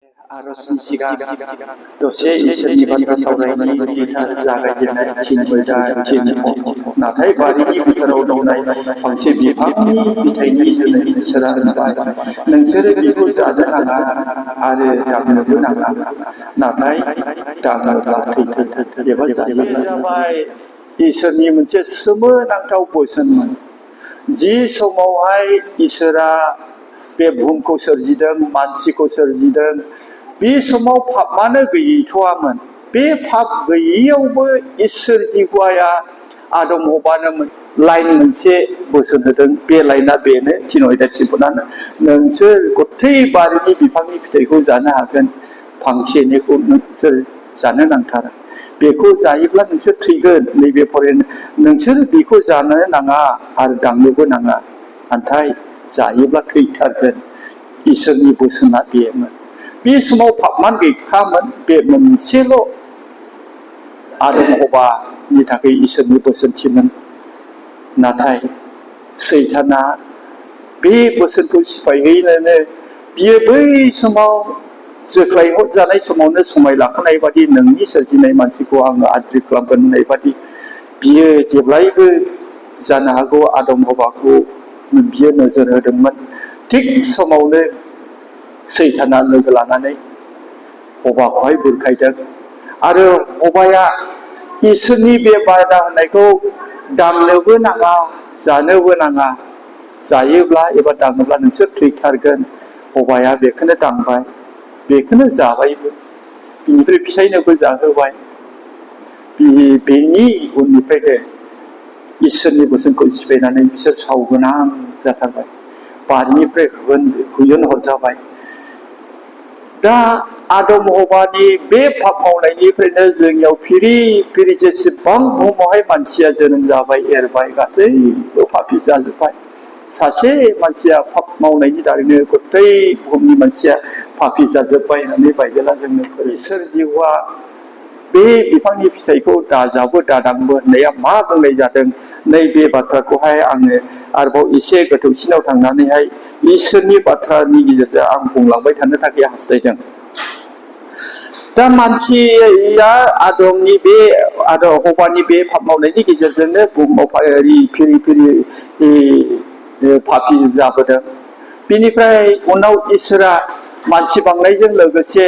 आर'जनि सिगां दसे इसोरनि बाथ्रा सावरायनायनि जागायजेननाय नाथाय बारिनि बिथोराव दंनाय फांसे बिफांनि फिथाइनि जुनै इसोरा होनबाय, नोंसोरो बेखौ जानो नाङा आरो दांनोबो नाङा, नाथाय दाङोब्ला थैथों एबा जाबाय। इसोरनि मोनसे सोमोनांथाव बोसोनमोन। जि समावहाय इसोरा बे बुहुमखौ सोरजिदों, मानसिखौ सोरजिदों, बे समाव पापानो गैथ'आमोन। बे पाप गैयैयावबो इसोर जिहुवाया आदम हवानो लाइन मोनसे बोसोन होदों। बे लाइना बेनो, थिनहरदों थिनहरनानै, नोंसोर गथै बारिनि बिफांनि फिथाइखौ जानो हागोन, फांसेनिखौ नोंसोर जानो नांथारा। बेखौ जायोब्ला नोंसोर थैगोन। नैबे फरायनो नोंसोर बेखौ जानो नाङा आरो दांनोबो नाङा, नाथाय जायोब्ला थैथारगोन। इसोरनि बोसोना बेमोन। बे समाव पापमान गैखामोन। बे मोनसेल' आदम हवानि थाखाय इसोरनि बोसोनथिमोन। नाथाय सैताना बे बोसोनखौ सिफायहैनानै बियो बै समाव जोख्लायहरजानाय समावनो समाय लाखानाय बादि नोंनि सोरजिनाय मानसिखौ आङो आद्रि खालामगोन होननाय बादि बियो जेब्लायबो जानो हागौ आदम हवाखौ बियो नोजोर होदोंमोन। थिग समावनो सैताना लोगो लानानै हवाखौहाय बुरखायदों आरो हवाया इसोरनि बे बादा होनायखौ दांनोबो नाङा, जानोबो नाङा, जायोब्ला एबा दाङोब्ला नोंसोर थैथारगोन। हवाया बेखौनो दांबाय, बेखौनो जाबायबो, बिनिफ्राय फिसायनोबो जाहोबाय। बेनि उननिफ्रायनो इसोरनि बोसोनखौ सिफायनानै बिसोर सावगोनां जाथारबाय, बारिनिफ्राय होयनहरजाबाय। दा आदम हवानि बे पाप मावनायनिफ्रायनो जोंनियाव फिरि फिरि जेसेबां बुहुमावहाय मानसिया जोनोम जाबाय, एरबाय, गासैबो पापि जाजोब्बाय। सासे मानसिया पाप मावनायनि दारैनो गथै बुहुमनि मानसिया पापि जाजोब्बाय होननानै बाइबेला जोंनो फोरोङो। इसोर जिउआ बे बिफांनि फिथाइखौ दाजाबो दादांबो होननाया मा बुंनाय जादों, नैबे बाथ्राखौहाय आङो आरोबाव एसे गोथौसिनाव थांनानैहाय इसोरनि बाथ्रानि गेजेरजों आं बुंलांबाय थानो थाखाय हास्थायदों। दा मानसिया आदमनि बे हवानि बे पाप मावनायनि गेजेरजोंनो बुहुमाव फिरि फिरि पापि जाबोदों। बिनिफ्राय उनाव इसोरा मानसि बांनायजों लोगोसे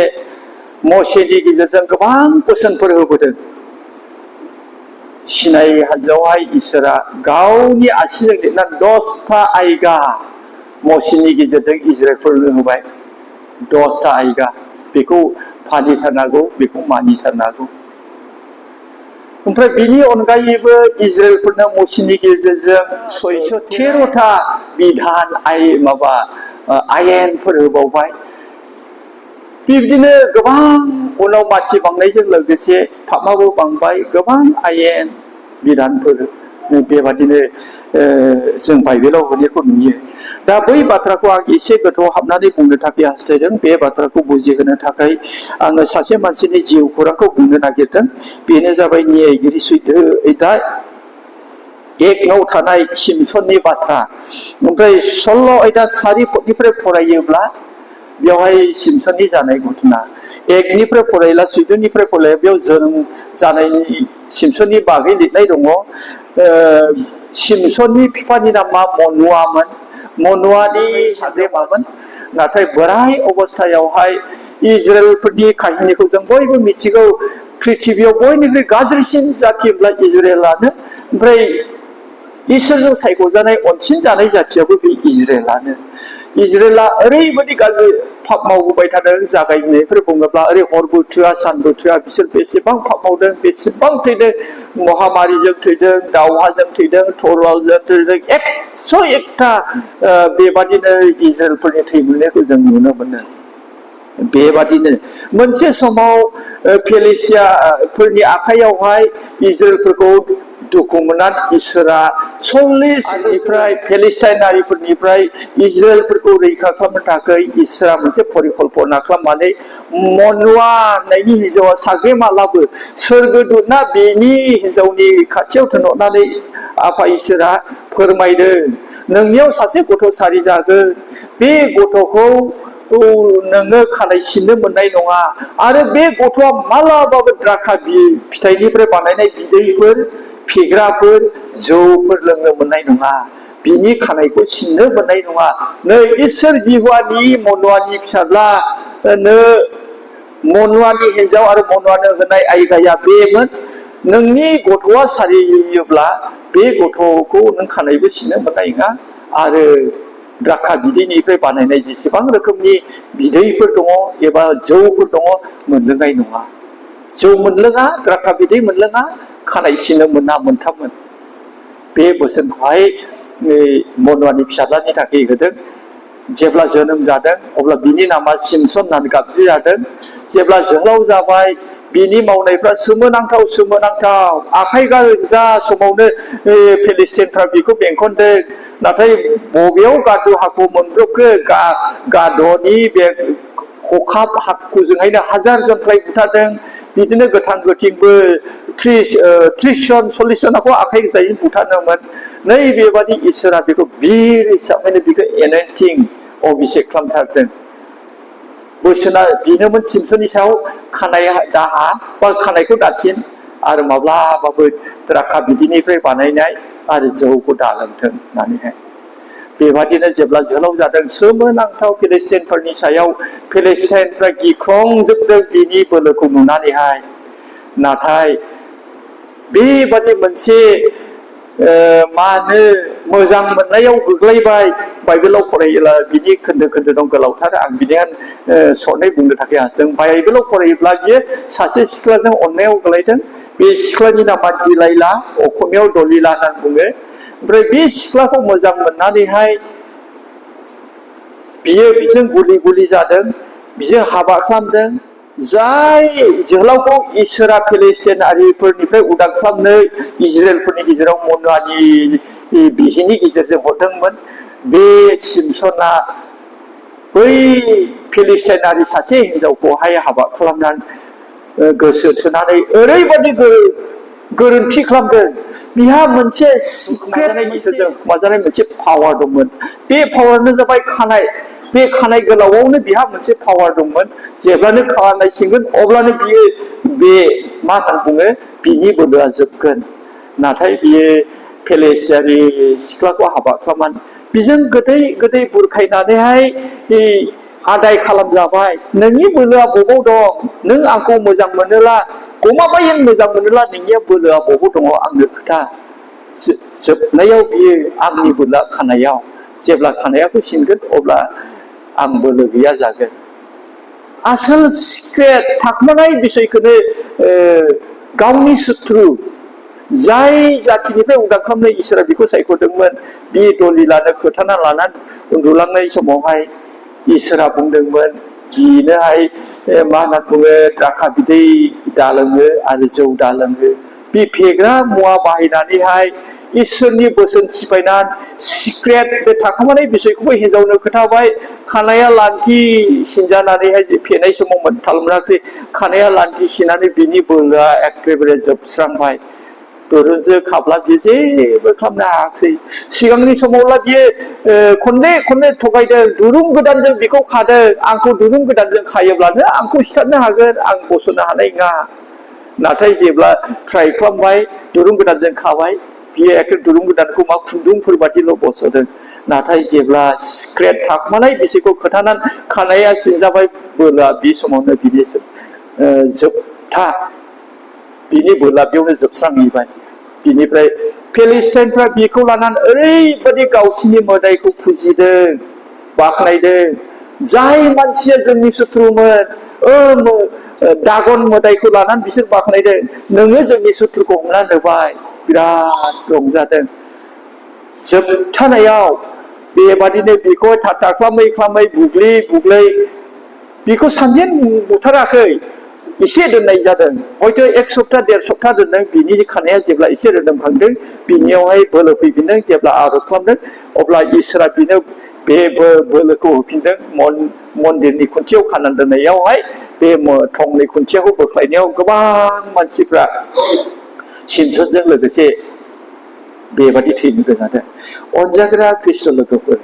मसेनि गेजेरजों गोबां बोसोनफोर होबोदों। सिनाइ हाजोआवहाय इसोरा गावनि आसिजों लिरना 10था आयगा मसेनि गेजेरजों इजराइलफोरनो होबाय। 10था आयगा, बेखौ फालिथारनांगौ, बेखौ मानिथारनांगौ। ओमफ्राय बेनि अनगायैबो इजराइलफोरनो मसेनि गेजेरजों 613था बिधान आयेनफोर होबावबाय। बिब्दिनो गोबां उनाव मानसि बांनायजों लोगोसे पापआबो बांबाय, गोबां आयेन बिधानफोर बेबादिनो जों बाइबेलाव होनायखौ नुयो। दा बै बाथ्राखौ आं एसे गोथौआव हाबनानै बुंनो थाखाय हास्थायदों। बे बाथ्राखौ बुजिहोनो थाखाय आङो सासे मानसिनि जिउ खौरांखौ बुंनो नागिरदों। बेनो जाबाय न्यायगिरि सैथो 1 थानाय सिमसननि बाथ्रा। ओमफ्राय 16 आयदा 4 पदनिफ्राय फरायोब्ला बेवहाय सिमसननि जानाय घटना, 1निफ्राय फरायला 14निफ्राय फरायला बेयाव जोनोम जानायनि सिमसननि बागै लिरनाय दङ। सिमसननि बिफानि नामा मनुआमोन। मनुआनि साजेमामोन। नाथाय बोराय अबस्थायावहाय इजराइलफोरनि काहिनिखौ जों बयबो मिथिगौ। पृथिबियाव बयनिख्रुइ गाज्रिसिन जाथि होनब्ला इजराइलानो। ओमफ्राय इसोरजों सायख'जानाय अनसिन जानाय जाथियाबो बे इजराइलानो। इजराइला ओरैबायदि गाज्रि पाप मावबोबाय थादों। जागायनायफोर बुङोब्ला ओरै हरबो थोआ सानबो थोआ बिसोर बेसेबां पाप मावदों, बेसेबां थैदों, महामारिजों थैदों, दावहाजों थैदों, थरवालजों थैदों, 101था बेबादिनो इजराइलफोरनि थैमोननायखौ जों नुनो मोनो। बेबादिनो मोनसे समाव फिलिस्टियाफोरनि आखाइयावहाय इजराइलफोरखौ दुखु मोननानै इसोरा 40निफ्राय फिलिस्टाइनारिफोरनिफ्राय इजराइलफोरखौ रैखा खालामनो थाखाय इसोरा मोनसे परिकल्पना खालामनानै मनुआ होननायनि हिन्जावा साग्रेमालाबो सोरगोदुतना बेनि हिन्जावनि खाथियाव थिनहरनानै आफा इसोरा फोरमायदों, नोंनियाव सासे गथ' सारि जागोन, बे गथ'खौ नोङो खानाय सिननो मोननाय नङा आरो बे गथ'आ मालाबाबो द्राखा फिथाइनिफ्राय बानायनाय बिदैफोर फेग्राफोर जौफोर लोंनो मोननाय नङा बिनि खानायखौ सिननो मोननाय नङा नै इसोर जिहुवानि मनुवानि फिसाज्ला मनुवानि हिन्जाव आरो मनुवानो होनाय आयदाया बेमोन नोंनि गथ'आ सारियोब्ला बे गथ'खौ नों खानायबो सिननो मोननाय नङा आरो द्राखा बिदैनिफ्राय बानायनाय जेसेबां रोखोमनि बिदैफोर दङ एबा जौफोर दङ मोनलोंनाय नङा जौ मोनलोङा द्राखा बिदै मोनलोङा खानाय सिननो मोना मोनथाममोन बे बोसोनखौहाय मनुवानि फिसाज्लानि थाखाय होदों जेब्ला जोनोम जादों अब्ला बिनि नामा सिमसन होननानै गाबज्रि जादों जेब्ला जोहोलाव जाबाय बिनि मावनायफ्रा सोमोनांथाव आखाइ गोजा समावनो फिलिस्टिनफ्रा बिखौ बेंखनदों नाथाय बबेयाव गाद' हाखौ मोनब्रबखो गाद'नि बे खखाब हाखुजोंहायनो हाजार जन बुथारदों बिदिनो गोथां गोथिंबो 30 जन 40 जनाखौ आखाइ गोजायै बुथारदोंमोन नै बेबादि इसोरा बेखौ बिर हिसाबैनो बेखौ एन'इन्टिं अभिषेक खालामथारदों बोसोना बिनोमोन सिमसननि सायाव खानाय दाहा बा खानायखौ दासिन आरो माब्लाबाबो द्राखा बिदैनिफ्राय बानायनाय आरो जौखौ दालोंथों होननानैहाय बेबादिनो जेब्ला जोहोलाव जादों सोमोनांथाव फिलिस्टिनफोरनि सायाव फिलिस्टिनफ्रा गिख्रंजोबदों बिनि बोलोखौ नुनानैहाय नाथाय बेबादि मोनसे मा होनो मोजां मोननायाव गोग्लैबाय बाइबेलाव फरायोब्ला बिनि खोन्दो खोन्दो दं गोलावथार आं बिनिहाय सनै बुंनो थाखाय हासदों बाइबेलाव फरायोब्ला बियो सासे सिख्लाजों अननायाव गोलैदों बे सिख्लानि नामा दिलाइला असमियाव दलिला होननानै बुङो ओमफ्राय बे सिख्लाखौ मोजां मोननानैहाय बियो बिजों गुलि गुलि जादों बिजों हाबा खालामदों जाय जोहोलावखौ इसोरा फिलिस्टिनारिफोरनिफ्राय उदां खालामनो इजराइलफोरनि गेजेराव मनुवानि बिहिनि गेजेरजों हरदोंमोन बे सिमसना बै फिलिस्टिनारि सासे हिनजावखौहाय हाबा खालामनानै गोसो थोनानै ओरैबादि गोरोन्थि खालामदों बिहा मोनसे माजानाय मोनसे पावार दंमोन बे पावारानो जाबाय खानाय बे खानाय गोलावावनो बिहा मोनसे पावार दंमोन जेब्लानो खानाय सिनगोन अब्लानो बियो बे मा होनना बुङो बिनि बोलोआ जोबगोन नाथाय बियो फिलिस्टियारि सिख्लाखौ हाबा खालामनानै बिजों गोदै बुरखायनानैहाय आदाय खालामजाबाय नोंनि बोलोआ बबाव दं नों आंखौ मोजां मोनोला गमाबायै मोजां मोनोला नोंनिया बोलोआ बबाव दङ आंनो खोथा जोबनायाव बियो आंनि बोलोआ खानायाव जेब्ला खानायाखौ सिनगोन अब्ला आं बोलो गैया जागोन आसल सिक्रेट थाखोमानाय बिसयखौनो गावनि सुथ्रु जाय जाथिनिफ्राय उदां खालामनो इसोरा बेखौ सायख'दोंमोन बे दलिलानो खोथाना लानानै उन्दुलांनाय समावहाय इसोरा बुंदोंमोन बिनोहाय मा होनना बुङो द्राखा बिदै दालोङो आरो जौ दालोङो बे फेग्रा मुवा बाहायनानैहाय इसोरनि बोसोन सिफायनानै सिक्रेट बे थाखोमानाय बिसयखौबो हिन्जावनो खोथाबाय खानाया लान्थि सिनजानानैहाय फेनाय समाव मोनथाल मोनाखसै खानाया लान्थि सिनानै बिनि बोलोआ एखेबारे जोबस्रांबाय दुरुंजों खाब्ला बियो जेबो खालामनो हायाखसै सिगांनि समावला बियो खनले थगायदों दुरुं गोदानजों बेखौ खादों आंखौ दुरुं गोदानजों खायोब्लानो आंखौ सिथारनो हागोन आं बस'नो हानाय नङा नाथाय जेब्ला ट्राइ खालामबाय दुरुं गोदानजों खाबाय बियो एखे दुरुं गोदानखौ मा खुन्दुंफोर बादिल' बस'दों नाथाय जेब्ला सिक्रेट थाखोमानाय बिसोरखौ खोथानानै खानाया सिनजाबाय बोलोआ बे समावनो बिनि जोबथा बिनि बोला बेयावनो जोबस्रांहैबाय बिनिफ्राय फिलिस्टिनफ्रा बेखौ लानानै ओरैबादि गावसिनि मोदायखौ फुजिदों बाख्नायदों जाय मानसिया जोंनि सुथ्रुमोन दागन मोदायखौ लानानै बिसोर बाख्नायदों नोङो जोंनि सुथ्रुखौ हमनानै होबाय बिराद रंजादों जोबथानायाव बेबादिनो बेखौ थाथा खालामै बुग्लै बेखौ सानजेन बुथाराखै एसे दोननाय जादों हयथ' 1 सप्ता 1.5 सप्ता दोनदों बिनि खानाया जेब्ला एसे रोदोमखांदों बिनियावहाय बोलो फैफिनदों जेब्ला आरज खालामदों अब्ला इसोरा बिनो बे बोलोखौ होफिनदों मन्दिरनि खुन्थियाव खानानै दोननायावहाय बे थंनै खुन्थियाखौ बोख्लायनायाव गोबां मानसिफ्रा सिमसनजों लोगोसे बेबादि थैनो जादों। अनजाग्रा ख्रिस्ट' लोगोफोर,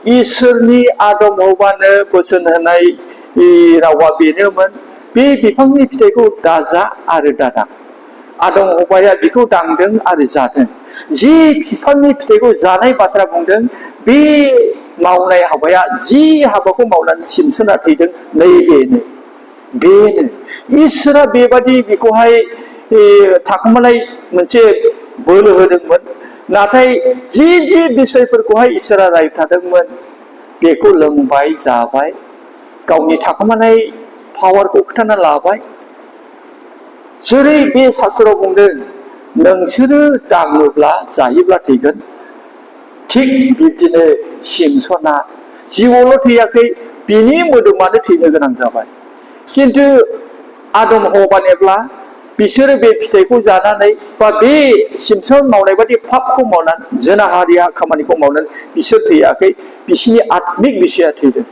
इसोरनि आदम हौवानो बोसोन होनाय रावा बेनोमोन, बे बिफांनि फिथाइखौ दाजा आरो दादां। आदम हौवाया बेखौ दांदों आरो जादों। जि बिफांनि फिथाइखौ जानाय बाथ्रा बुंदों, बे मावनाय हाबाया जि हाबाखौ मावनानै सिमसोना थैदों, नैबेनो बेनो इसोरा बेबादि बेखौहाय थाखोमानाय मोनसे बोलो होदोंमोन। नाथाय जि बिसयफोरखौहाय इसोरा रायथादोंमोन, बेखौ लोंबाय जाबाय, गावनि थाखोमानाय पावारखौ खोथाना लाबाय। जेरै बे शास्त्रआव बुंदों, नोंसोरो दाङोब्ला जायोब्ला थैगोन, थिग बिब्दिनो सिमसना जिउआवल' थैयाखै, बिनि मोदोमानो थैनो गोनां जाबाय। किन्तु आदम हौवानिब्ला बिसोरो बे फिथाइखौ जानानै बा बे सिमसन मावनाय बादि पापखौ मावनानै, जोनाहारिया खामानिखौ मावनानै बिसोर थैयाखै, बिसोरनि आत्मिक बिसया थैदों।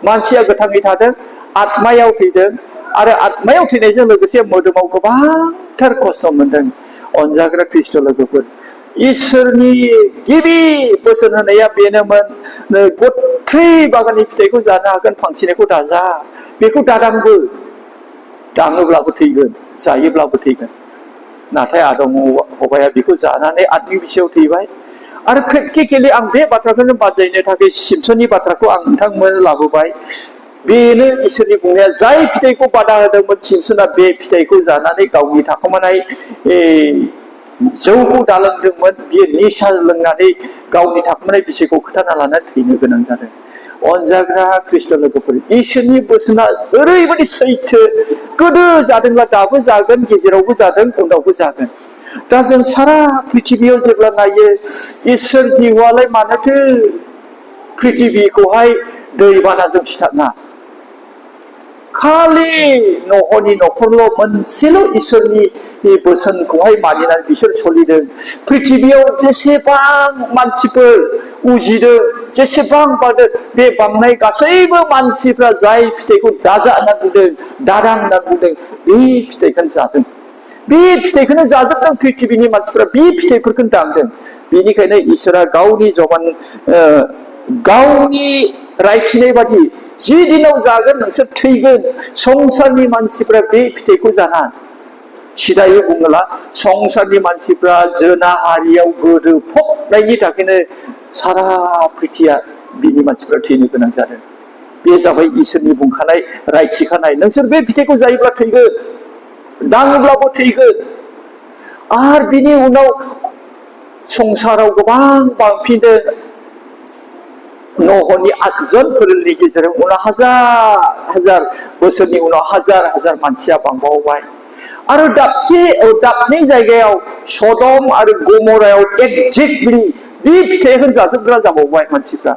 मानसिया गोथाङै थादों, आत्मायाव थैदों, आरो आत्मायाव थैनायजों लोगोसे मोदोमाव गोबांथार खस्थ' मोनदों। अनजाग्रा ख्रिस्ट' लोगोफोर, इसोरनि गिबि बोसोन होनाया बेनोमोन, गथै बागाननि फिथाइखौ जानो हागोन, फांसेनिखौ दाजा, बेखौ दादांबो, दाङोब्लाबो थैगोन, जायोब्लाबो थैगोन। नाथाय आदम हौवाया बेखौ जानानै आत्मिक बिसयाव थैबाय। आरो प्रेक्टिकेलि आं बे बाथ्राखौनो बाजायनो थाखाय सिमसननि बाथ्राखौ आं नोंथांमोननो लाबोबाय। बेनो इसोरनि बुंनाया, जाय फिथाइखौ बादा होदोंमोन सिमसना, बे फिथाइखौ जानानै गावनि थाखोमानाय जौखौ दालोंदोंमोन, बियो निसा लोंनानै गावनि थाखोमानाय बिसयखौ खोथाना लानानै थैनो गोनां जादों। अनजाग्रा ख्रिस्ट' लोगोफोर, इसोरनि बोसोना ओरैबायदि सैथो, गोदो जादोंब्ला दाबो जागोन, गेजेरावबो जादों, उनावबो जागोन। दा जों सारा पृथिबियाव जेब्ला नायो, इसोर जिउआलाय मानोथो पृथिबिखौहाय दैबानाजों सिथाबना, खालि न'खरनि न'खरल' मोनसेल' इसोरनि बोसोनखौहाय मानिनानै बिसोर सोलिदों। पृथिबियाव जेसेबां मानसिफोर उजिदों, जेसेबां बांदों, बे बांनाय गासैबो मानसिफ्रा जाय फिथाइखौ दाजा होनना बुंदों, दादां होनना बुंदों, बे फिथाइखौनो जादों, बे फिथाइखौनो जाजोबदों। पृथिबिनि मानसिफ्रा बे फिथाइफोरखौनो दांदों। बेनिखायनो इसोरा गावनि जबान, गावनि रायथिनाय बादि, जि दिनाव जागोन नोंसोर थैगोन, संसारनि मानसिफ्रा बे फिथाइखौ जाना, सिदायै बुङोब्ला संसारनि मानसिफ्रा जोनाहारियाव गोदोफबनायनि थाखायनो सारा पृथिया बिनि मानसिफ्रा थैनो गोनां जादों। बे जाबाय इसोरनि बुंखानाय, रायथिखानाय, नोंसोर बे फिथाइखौ जायोब्ला थैगोन, दाङोब्लाबो थैगोन। आरो बिनि उनाव संसाराव गोबां बांफिनदों। न'हनि 8 फोलेरनि गेजेराव उनाव हाजार हाजार बोसोरनि उनाव हाजार हाजार मानसिया बांबावबाय। आरो दाबनै जायगायाव सदम आरो गमरायाव एक्जेक्टलि बे फिथाइखौ जाजोबग्रा जाबावबाय मानसिफ्रा।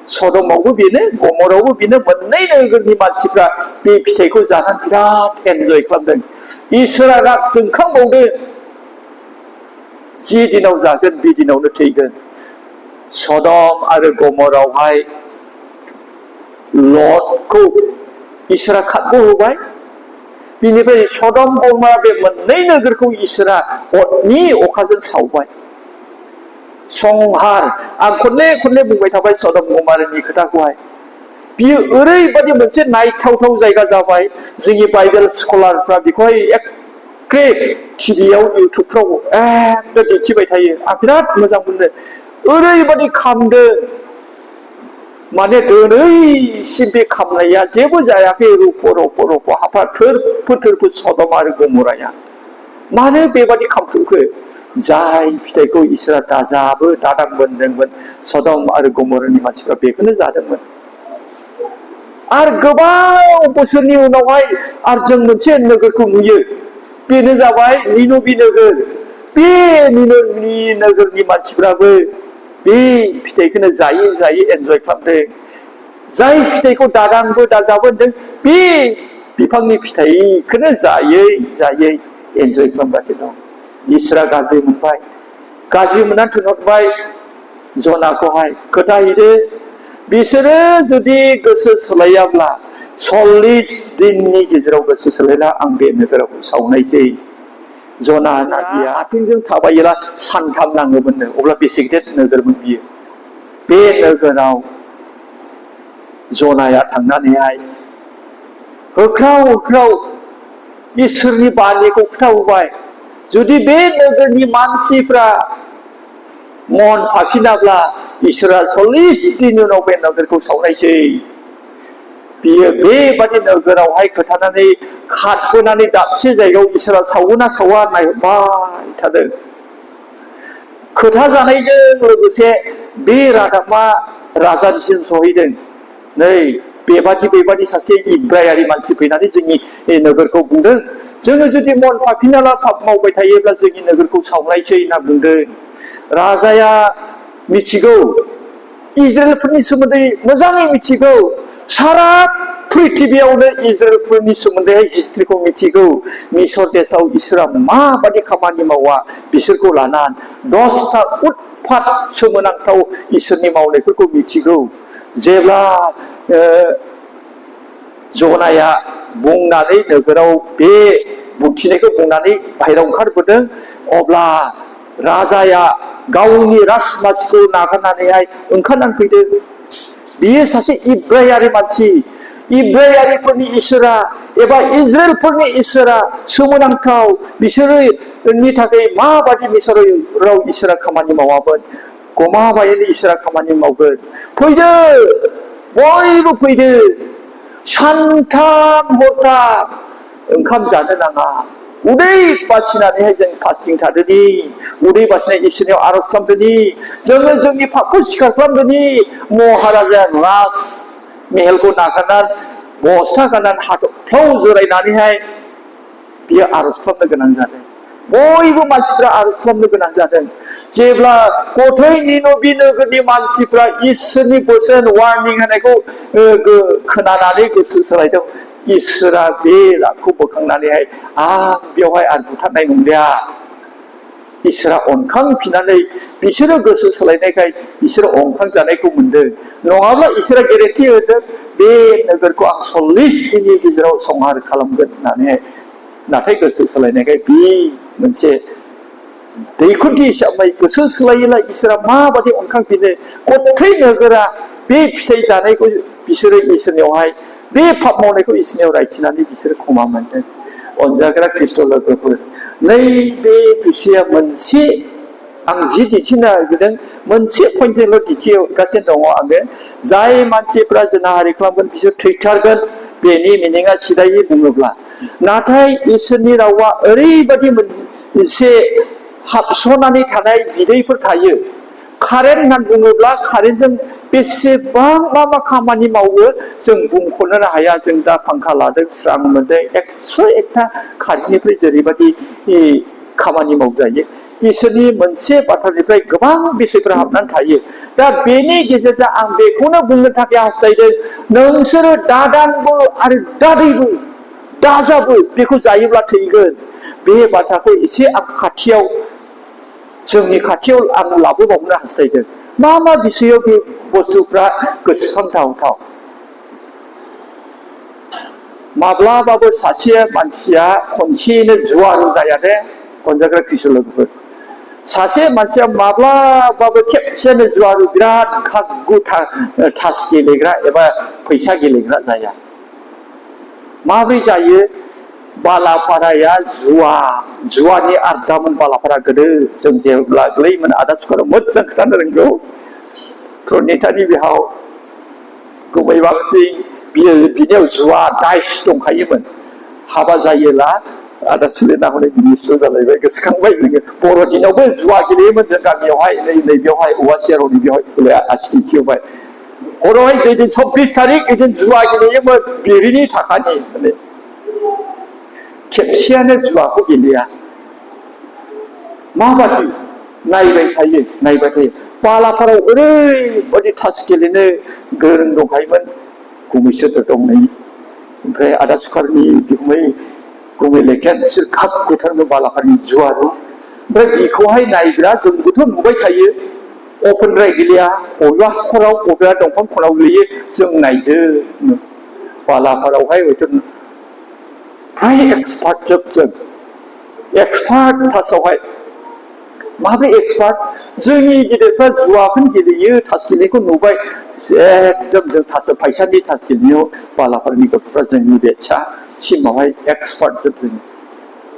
सदमावबो बेनो, गमरावबो बेनो, मोननै नोगोरनि मानसिफ्रा बे फिथाइखौ जानानै बिराद एन्जय खालामदों। इसोरा राग जोंखांबावदों, जि दिनाव जागोन बे दिनावनो थैगोन। सदम आरो गमरावहाय लटखौ इसोरा खाथबो होबाय। बिनिफ्राय सदम गमरा बे मोननै नोगोरखौ इसोरा अरनि अखाजों सावबाय। संहार, आं खनले खनले बुंबाय थाबाय सदम गमरानि खोथाखौहाय। बियो ओरैबायदि मोनसे नायथावथाव जायगा जाबाय, जोंनि बाइबेल स्कलारफ्रा बेखौहाय एखे टिभियाव, इउटुबफ्राव एकदम दिन्थिबाय थायो। आं बिराद मोजां मोनो। ओरैबायदि खामदों, माने दिनैसिम बे खामनाया जेबो जायाखै। रफ' हाफा थोरफो सदम आरो गमराया। मानो बेबादि खामखो? जाय फिथाइखौ इसोरा दाजाबो दादां मोनदोंमोन, सदम आरो गमरानि मानसिफ्रा बेखौनो जादोंमोन। आरो गोबां बोसोरनि उनावहाय आरो जों मोनसे नोगोरखौ नुयो, बेनो जाबाय निनबे नोगोर। बे निनबे नोगोरनि मानसिफ्राबो बे फिथाइखौनो जायै जायै एन्जय खालामदों। जाय फिथाइखौ दादांबो दाजाबो होनदों, बे बिफांनि फिथाइखौनो जायै जायै एन्जय खालामगासिनो दं। इसोरा गाज्रि मोनबाय, गाज्रि मोननानै थिनहरबाय जनाखौहाय, खोथाहैदो बिसोरो जुदि गोसो सोलायाब्ला 40 दिननि गेजेराव गोसो सोलायला आं बे नोगोराव सावनायसै। जना नागिया आथिंजों थाबायोला सानथाम नाङोमोननो अब्ला बेसे गिदिर नोगोरमोन बियो बे नोगोराव जनाया थांनानैहाय होख्राव होख्राव इसोरनि बानिखौ खिथाबोबाय जुदि बे नोगोरनि मानसिफ्रा मन फाफिनाब्ला इसोरा 40 दिन उनाव बे नोगोरखौ सावनायसै बियो बेबादि नोगोरावहाय खोथानानै खारबोनानै दाबसे जायगायाव इसोरा सावोना सावा नायबाय थादों खोथा जानायजों लोगोसे बे रादाबा राजानिसिम सहैदों नै बेबादि सासे इब्रायारि मानसि फैनानै जोंनि नोगोरखौ बुंदों जोङो जुदि मन फाफिनाला पाप मावबाय थायोब्ला जोंनि नोगोरखौ सावनायसै होनना बुंदों राजाया मिथिगौ इजराइलफोरनि सोमोन्दै मोजाङै मिथिगौ सारा पृथिबियावनो इजराइलफोरनि सोमोन्दैहाय हिस्ट्रिखौ मिथिगौ मिसर देशआव इसोरा माबादि खामानि मावा बिसोरखौ लानानै 10टा उतफात सोमोनांथाव इसोरनि मावनायफोरखौ मिथिगौ जेब्ला जनाया बुंनानै नोगोराव बे बुंथिनायखौ बुंनानै बाहेरायाव ओंखारबोदों अब्ला राजाया गावनि राजमासिखौ नागारनानैहाय ओंखारनानै फैदों बियो सासे इब्रायारि मानसि इब्रायारिफोरनि इसोरा एबा इजराइलफोरनि इसोरा सोमोनांथाव बिसोरनि थाखाय माबादि मिसराव इसोरा खामानि मावामोन गमाबायैनो इसोरा खामानि मावगोन फैदो बयबो फैदो सानथाम हरथाम ओंखाम जानो नाङा उदै बासिनानैहाय जों फास्टिं थादोनि उदै बासिनाय इसोरनियाव आरज खालामदोनि जोङो जोंनि पापखौ स्वीकार खालामदोनि महाराजाया राज मेहेलखौ नागारनानै बस्था गाननानै हाथफ्लाव जिरायनानैहाय बियो आरज खालामनो गोनां जादों बयबो मानसिफ्रा आरज खालामनो गोनां जादों जेब्ला गथै निनबी नोगोरनि मानसिफ्रा इसोरनि बोसोन वार्निं होनायखौ खोनानानै गोसो सोलायदों इसोरा बे रागखौ बोखांनानैहाय आं बेवहाय आरो बुथारनाय नंलिया इसोरा अनखांफिननानै बिसोरो गोसो सोलायनायखाय बिसोरो अनखां जानायखौ मोनदों नङाब्ला इसोरा गेरेन्टि होदों बे नोगोरखौ आं 40 दिननि गेजेराव संहार खालामगोन होननानै नाथाय गोसो सोलायनायखाय बे मोनसे दैखुन्थि हिसाबै गोसो सोलायोला इसोरा माबादि अनखांफिनो गथै नोगोरा बे फिथाइ जानायखौ बिसोरो इसोरनियावहाय बे पाप मावनायखौ इसोरनियाव रायथिनानै बिसोरो क्षमा मोनदों अनजाग्रा ख्रिस्ट' लोगोफोर नैबे बिषया मोनसे आं जि दिन्थिनो नागिरदों मोनसे पइन्टजोंल' दिन्थिगासिनो दङ आङो जाय मानसिफ्रा जिनाहारि खालामगोन बिसोर थैथारगोन बेनि मिनिङा सिदायै बुङोब्ला नाथाय इसोरनि रावा ओरैबादि मोनसे हाबस'नानै थानाय बिदैफोर थायो कारेन्ट होननानै बुङोब्ला कारेन्टजों बेसेबां मा खामानि मावो जों बुंख'नो हाया जों दा फांखा लादों स्रां मोनदों 101टा कारेन्टनिफ्राय जेरैबादि खामानि मावजायो इसोरनि मोनसे बाथ्रानिफ्राय गोबां बिषयफोर हाबनानै थायो दा बेनि गेजेरजों आं बेखौनो बुंनो थाखाय हास्थायदों नोंसोरो दादांबो आरो दादैबो दाजाबो बेखौ जायोब्ला थैगोन बे बाथ्राखौ एसे आं खाथियाव जोंनि खाथियाव आं लाबोबावनो हास्थायदों मा बिषयाव बे बुस्थुफ्रा गोसोखांथावथाव माब्लाबाबो सासे मानसिया खनसेयैनो जुवारु जाया दे अनजाग्रा ख्रिस्ट' लोगोफोर सासे मानसिया माब्लाबाबो खेबसेनो जुवारु बिराद खागु थास गेलेग्रा एबा फैसा गेलेग्रा जाया माब्रै जायो बालापाराया जुवानि आड्डामोन बालापारा गोदो जों जेब्ला गोरलैमोन आदा सुकाराव मोजां खोथानो रोंगौ प्रणितानि बिहाव गुबै बांसिन बिनियाव जुवा दाइस दंखायोमोन हाबा जायोला आदा सुलेना हनै मिनिस्टार जालायबाय गोसोखांबाय जोङो बर' दिनावबो जुवा गेलेयोमोन जों गामियावहाय नैबेयावहाय औवा सेरावनि बेवहाय आसिथियावहाय हरावहाय जैदिन 24 तारिख ओइदिन जुवा गेलेयोमोन बिरिनि थाखानि माने खेबसेयानो जुवाखौ गेलेया माबादि नायबाय थायो बालापाराव ओरैबादि थास गेलेनो गोरों दंखायोमोन गुमैसोर दंनै ओमफ्राय आदा सुकारनि बिगुमै गुमै लेखाया बिसोर खाब गुथारनो बालापारानि जुवारु ओमफ्राय बेखौहाय नायग्रा जोंबोथ' नुबाय थायो अपेनद्राय गेलेया बबेबा हाखराव बबेबा दंफां खनाव गेलेयो जों नायजोबनो बालापारावहाय हयथ' फ्राय एक्सपार्ट जों एक्सपार्ट थासावहाय माब्रै एक्सपार्ट जोंनि गिदिरफ्रा जुवाखौनो गेलेयो थास गेलेनायखौ नुबाय एकदम जों थास फैसानि थास गेलेनायाव बालाफोरनि गथ'फ्रा जोंनि बे सिमावहाय एक्सपार्ट जों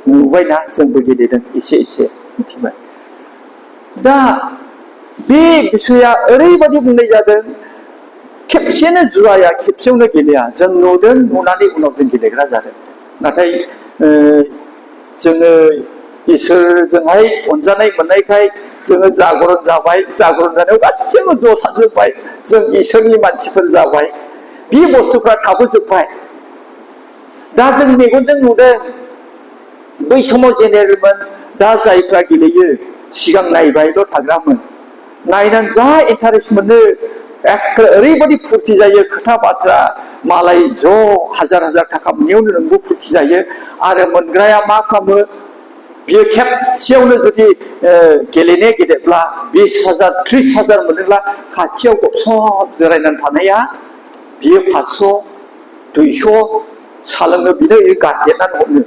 नुबायना जोंबो गेलेदों एसे एसे मिथिबाय दा बे बिसया ओरैबायदि बुंनाय जादों खेबसेनो जुवाया खेबसेयावनो गेलेया जों नुदों नुनानै उनाव जों गेलेग्रा जादों नाथाय जोङो इसोरजोंहाय अनजानाय मोननायखाय जोङो जागरण जाबाय जागरण जानायाव गासैबो ज' सानजोब्बाय जों इसोरनि मानसिफोर जाबाय बे बुस्थुफ्रा थाबोजोब्बाय दा जों मेगनजों नुदों बै समाव जेनेरेलमोन दा जायफ्रा गेलेयो सिगां नायबायल' थाग्रामोन नायनानै जा इन्टारेस्ट मोनो ओरैबायदि फुरथि जायो खोथा बाथ्रा मालाय ज' हाजार हाजार थाखा मोननायावनो नोंबो फुरथि जायो आरो मोनग्राया मा खालामो बियो खेबसेयावनो जुदि गेलेनाया गेदेरब्ला 20,000 30,000 मोनोब्ला खाथियाव गबसब जिरायनानै थानाया बियो 500 200 सालोङो बिनो गादेरनानै हरनो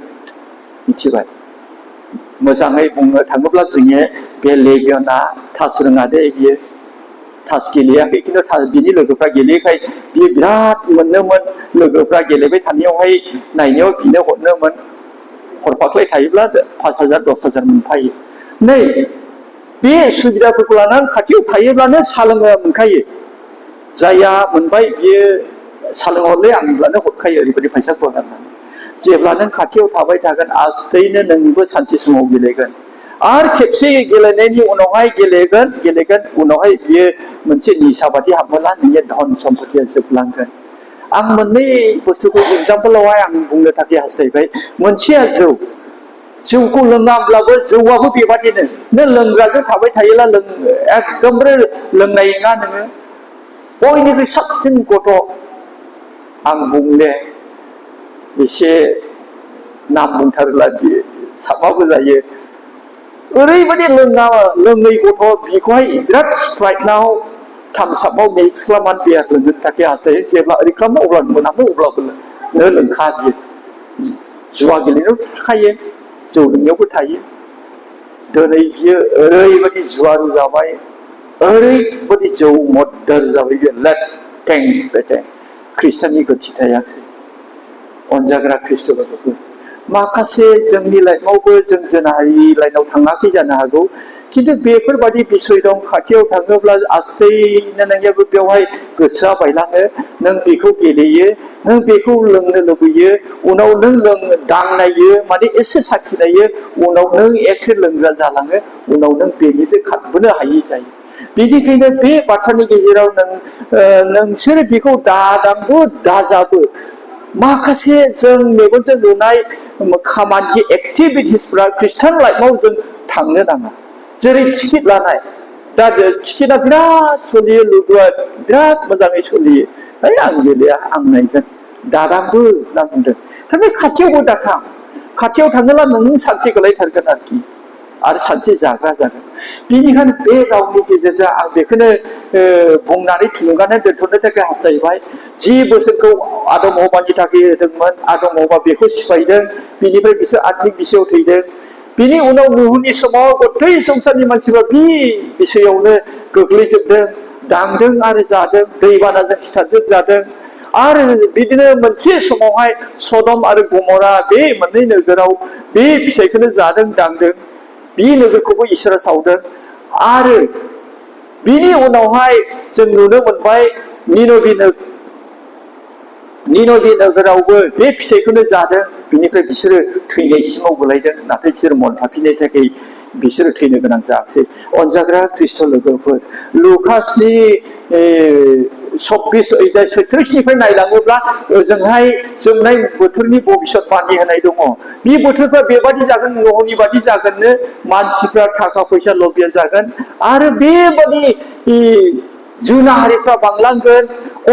मिथिबाय मोजाङै बुंनो थाङोब्ला जोंनि बे लेगियना थास रोङा दे बियो थास गेलेयाखै खिन्थु बिनि लोगोफ्रा गेलेयोखाय बियो बिराद मोनोमोन लोगोफ्रा गेलेबाय थानायावहाय नायनायाव बिनो हरनोमोन हरफाख्लाय थायोब्ला 5,000 10,000 मोनफायो नै बे सुबिदाफोरखौ लानानै खाथियाव थायोब्लानो सालोङो मोनखायो जायहा मोनबाय बियो सालोंहरलै आंब्लानो हरखायो ओरैबायदि फैसाखौ होनानै जेब्ला नों खाथियाव थाबाय थागोन आस्थैनो नोंबो सानसे समाव गेलेगोन आरो खेबसे गेलेनायनि उनावहाय गेलेगोन उनावहाय बियो मोनसे निसा बादि हाबोला नोंनि धन सम्पतिया जोबलांगोन आं मोननै बुस्थुखौ एग्जाम्पलावहाय आं बुंनो थाखाय हास्थायबाय मोनसेया जौखौ लोङाब्लाबो जौआबो बेबादिनो नों लोंग्राजों थाबाय थायोब्ला एकदमबारे लोंनाय नङा नोङो बयनिख्रुइ साबसिन गथ' आं बुंले एसे नाम बुंथारोब्ला साबाबो जायो ओरैबायदि लोङै गथ' बिखौहाय बिराद स्प्राइटनाव थामसाबाव मिक्स खालामनानै बियार लोंनो थाखाय हास्थायो जेब्ला ओरै खालामो अब्ला मोनामो अब्लाबो लोंखा बियो जुवा गेलेनायाव थाखायो जौ लोंनायावबो थायो दिनै बियो ओरैबायदि जुवारु जाबाय ओरैबायदि जौ मददार जाबाय बियो लेटें बेटें ख्रिस्टाननि गोथि थायाखिसै अनजाग्रा ख्रिस्ट'फोरखौ माखासे जोंनि लाइफआवबो जों जोनाहारि लाइनाव थाङाखै जानो हागौ खिन्थु बेफोरबादि बिसय दं खाथियाव थाङोब्ला आस्थैनो नोंनियाबो बेवहाय गोसोआ बायलाङो नों बेखौ गेलेयो नों बेखौ लोंनो लुबैयो उनाव नों दांनायो माने एसे साखिनायो उनाव नों एखे लोंग्रा जालाङो उनाव नों बेनिफ्राय खारबोनो हायै जायो बेनिखायनो बे बाथ्रानि गेजेराव नोंसोर बेखौ दादांबो दाजाबो माखासे जों मेगनजों नुनाय खामानि एक्टिभिटिसफ्रा ख्रिस्टान लाइफआव जों थांनो नाङा जेरै टिकेट लानाय दा टिकेटआ बिराद सोलियो लुबैया बिराद मोजाङै सोलियो आं गेलेया आं नायगोन दादांबो होनना बुंदों थारमाने खाथियावबो दाथां खाथियाव थाङोब्ला नों सानसे गोलायथारगोन आरो सानसे जाग्रा जागोन बेनिखायनो बे रावनि गेजेरजों आं बेखौनो बुंनानै थुलुंगानानै दोनथ'नो थाखाय हास्थायबाय जि बोसोरखौ आदम हवानि थाखाय होदोंमोन आदम हवा बेखौ सिफायदों बिनिफ्राय बिसोर आत्मिक बिसयाव थैदों बिनि उनाव नुहुनि समाव गथै संसारनि मानसिफ्रा बे बिसयावनो गोग्लैजोबदों दांदों आरो जादों दैबानाजों सिथारजोबजादों आरो बिदिनो मोनसे समावहाय सदम आरो गमरा बे मोननै नोगोराव बे फिथाइखौनो जादों दांदों बे नोगोरखौबो इसोरा सावदों आरो बिनि उनावहाय जों नुनो मोनबाय निनबे नोगोरावबो बे फिथाइखौनो जादों बिनिफ्राय बिसोरो थैनायसिमाव गोलैदों नाथाय बिसोर मन थाफिननो थाखाय बिसोरो थैनो गोनां जायाखिसै अनजाग्रा ख्रिस्ट' लोगोफोर लुकासनि 26-37निफ्राय नायलाङोब्ला ओजोंहाय जोबनाय बोथोरनि भबिष्यतबाणी होनाय दङ बे बोथोरफ्रा बेबादि जागोन न'नि बादि जागोननो मानसिफ्रा थाखा फैसा लबिया जागोन आरो बेबादि जुनाहारिफ्रा बांलांगोन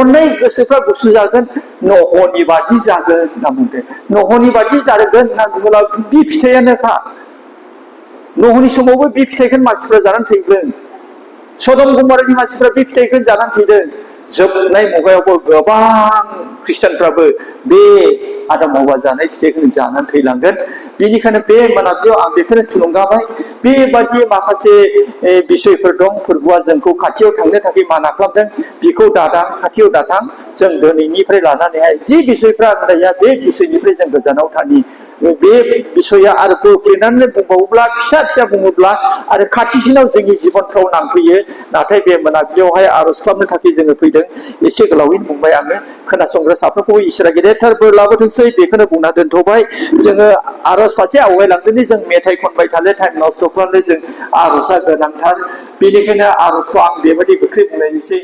अनेक गोसोफ्रा गुसु जागोन नहनि बादि जागोन होनना बुंदों नहनि बादि जागोन होनना बुङोब्ला बे फिथाइयानोखा नहनि समावबो बे फिथाइखौनो मानसिफ्रा जानानै थैगोन सदम गमरानि मानसिफ्रा बे फिथाइखौनो जानानै थैदों जोबनाय मुगायावबो गोबां ख्रिस्टानफ्राबो बे आदाम हौवा जानाय फिथाइखौनो जानानै थैलांगोन बेनिखायनो बे मोनाबिलियाव आं बेखौनो थुलुंगाबाय बेबादि माखासे बिसयफोर दं फोरबोआ जोंखौ खाथियाव थांनो थाखाय माना खालामदों बेखौ दाथां खाथियाव दाथां जों दिनैनिफ्राय लानानैहाय जि बिसयफ्रा गैया बे बिसयनिफ्राय जों गोजानाव थानि बे बिसया आरो बोफ्लेनानै बुंबावोब्ला फिसा फिसा बुङोब्ला आरो खाथिसिनाव जोंनि जिबनफ्राव नांफैयो नाथाय बे मोनाबिलियावहाय आरज खालामनो थाखाय जोङो फैदों एसे गोलावैनो बुंबाय आङो खोनासंग्रा साफ्रोमखौबो इसोरा गेदेरथार बोर लाबोथोंसै बेखौनो बुंना दोनथ'बाय जोङो आरज फारसे आवगायलांदोंनि जों मेथाइ खनबाय थानो टाइम नस्थ' खालामनो जों आरजआ गोनांथार बेनिखायनो आरजखौ आं बेबायदि गोख्रै बुंनायनोसै